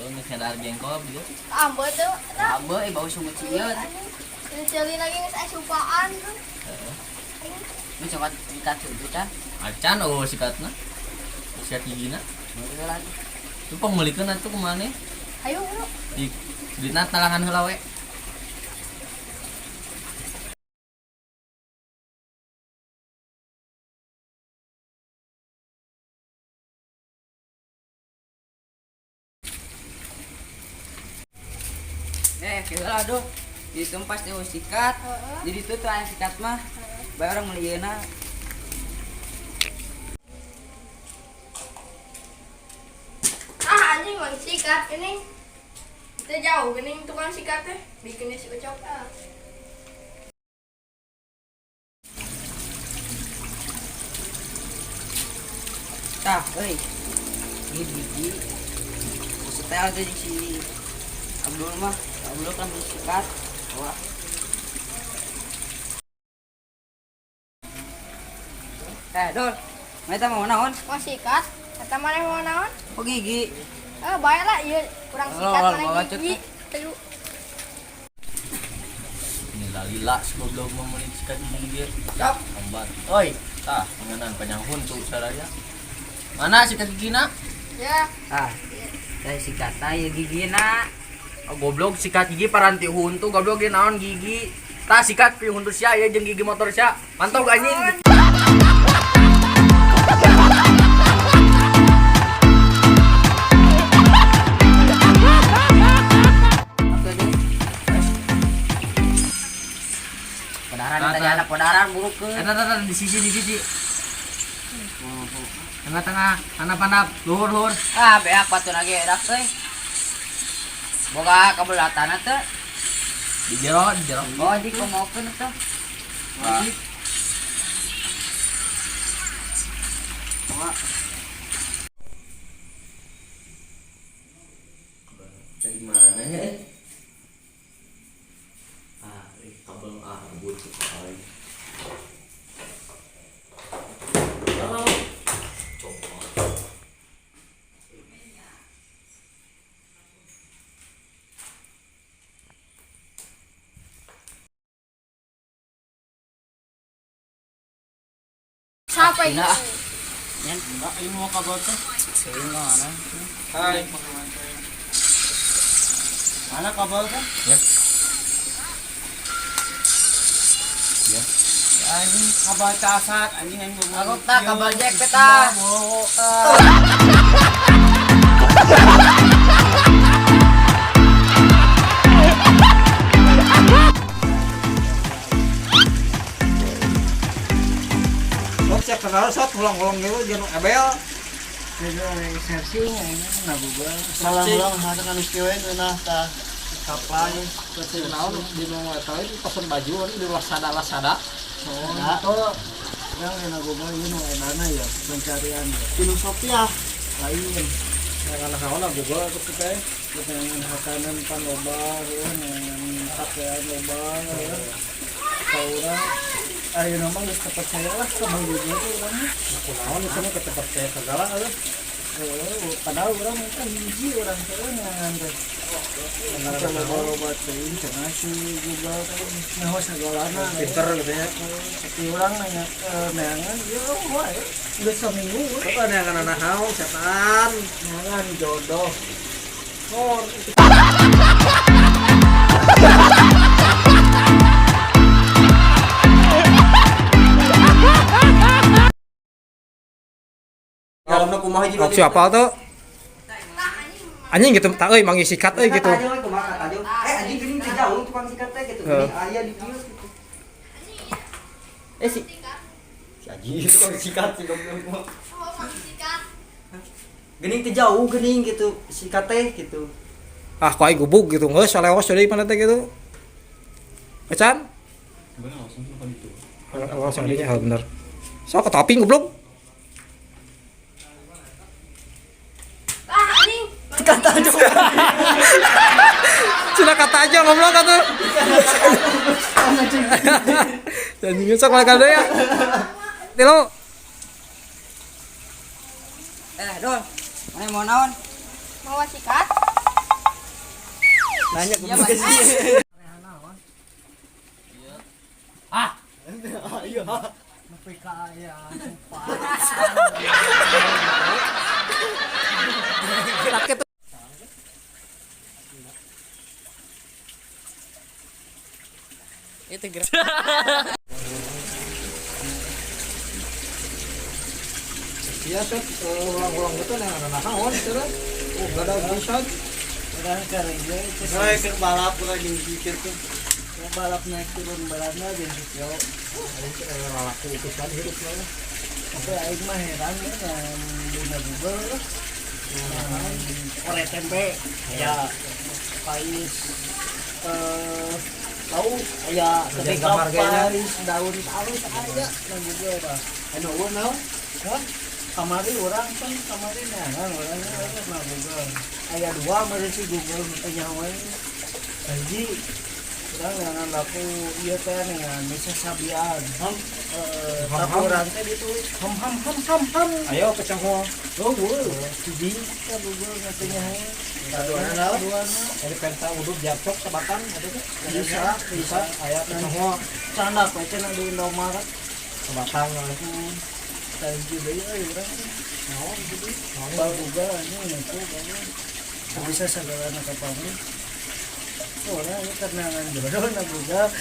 Geus nyadar jengkol gitu. Ambe tuh. Ambe eh bau sungut sieun. Ceuli lagi geus aya supaan tuh. Ini coba sikat tuh can. Acan oh sikatna. Sikat gigina. Heula lagi. Itu pangmeulikeun atuh kumaha? Ayo, bro. Di duitna talangan heula we. Eh, heula aduh. Di tempat teh sikat. Jadi itu tuh aya sikat mah. Bae orang meuli yeuna. Ah, anjing mang sikat ini. Kita jauh gini tukang sikat teh. Bikinnya si Ucok ah. Tah, euy. Ini biji. Setel teh si Abdul mah. Abdul kan beli sikat. Wah. Eh, Dul. Mereka mau naon? Mau sikat? Kata mana mau naon? Oh, gigi. Eh, bae lah ieu kurang sikat Lol, mana bawa gigi. Ayo. Ini lalila si goblok mau meuli sikat gigi ge. Cop. Ambat. Oi, tah ngeunaan panjang huntu saraya. Mana sikat gigina? Ya. Ah. Teh sikat ya gigina. Oh, goblok sikat gigi paranti huntu goblok ge naon gigi. Tah sikat pi huntu sia ya jeung gigi motor sia. Mantau anjing. Oke, deh. Podaran Nah, tadi nah. ada podaran buruk ke. Eta eta di sisi di sisi. Tengah-tengah, handap-handap, luhur luhur. Ah, beak batu lagi edak euy. Boga kabelatana teh. Di jero, di jero. Oh, di komokeun teh. Ah. Wah. Dari mana ya? Eh? Ah, kabel ah rebut sekali. Halo. Coba. Siapa ini? Nah. Enggak, ini mau kabel tuh. Seuing mana? Hai. Mana kabel kan? Ya. Ya. Anjing kabel casat, anjing anjing. Aku tak kabel jack peta. Lo siap kenal sot ulang-ulang gitu jangan ebel. Searching aing na Google. Ulang-ulang hata kan geus kieu ngeunah tah kapan Kenal di nu eta itu pesen baju di Lazada Lazada. Oh, itu yang enak Google ieu nu enana ya pencarian ya. Tinu Sophia lain. Yang anak naon lah Google terus kita Dengan hakanan pan loba ya, dengan pakaian loba ya. Ka urang ayeuna mah geus kepercaya lah sama Google tuh urang mah. Kunaon itu mah kepercaya segala euy. Heeh, padahal urang kan hiji urang teh neangan teh. Loba-loba teuing cenah si Google teh nyaho sagalana. Pinter gitu ya. Tapi urang nanya neangan ya wae geus saminggu we. Heeh, neangan anak naon setan. Neangan jodoh. Ngor itu. Dalamna kumaha jeung Opsi apa tuh? Anjing gitu, tak euy manggih sikat euy gitu. Kata aja we kumaha kata aja. Eh anjing geuning teh jauh tukang sikat teh gitu. Heeh. Geuning aya di kieu gitu. Eh si si anjing tukang sikat si goblok mah. Oh, mang sikat. Geuning teh jauh geuning gitu sikat teh gitu. Ah, ku aing gubuk gitu. Geus saleos deui mana teh gitu. Ecan? Langsung dinya hal bener. Sok ketoping goblok. Ah, anjing. Kata aja. Cina kata aja goblok atuh. Anjing sok balik deui ya. Tilu. Eh, Dul. Mana mau naon? Mau sikat? Nanya ke sih. Ah, Nepi ka aya sumpah. Itu gerak. Iya, set ulang-ulang gitu nah naon cenah. Oh, gada pisan. Urang kareja itu Saya ke balap lagi mikir tuh. Balap naik turun beratnya jeung si Tio. Aing lalaku pisan hidup mah. Tapi aing mah heran ya dina Google lah. Nah, ore tempe aya pais lauk aya Bagian tapi gambar kayaknya. pais daun alus aya na Google tah. Anu eueuh naon? Hah? Kamari urang kan kamari neangan urang na Google. Aya dua meureun si Google nu teh nyaho we. Hiji urang neangan laku ieu teh neangan bisa sabian. Ham. Ham, Tapi ham. urang teh ditulis ham ham ham ham ham. Ayo kecang ho. Oh, hiji ka Google katanya he. Kaduana naon? Kaduana. Dari penta uduk jarcok sabatang ada tuh. Bisa, bisa. Aya kecang ho Candak we cenah di Indomaret. sabatang. Tah hiji deui euy urang. Naon gitu. Bal Google anjing nipu bagus. Teu bisa sagalana kapanggih. Orang ini karena jodoh na Google.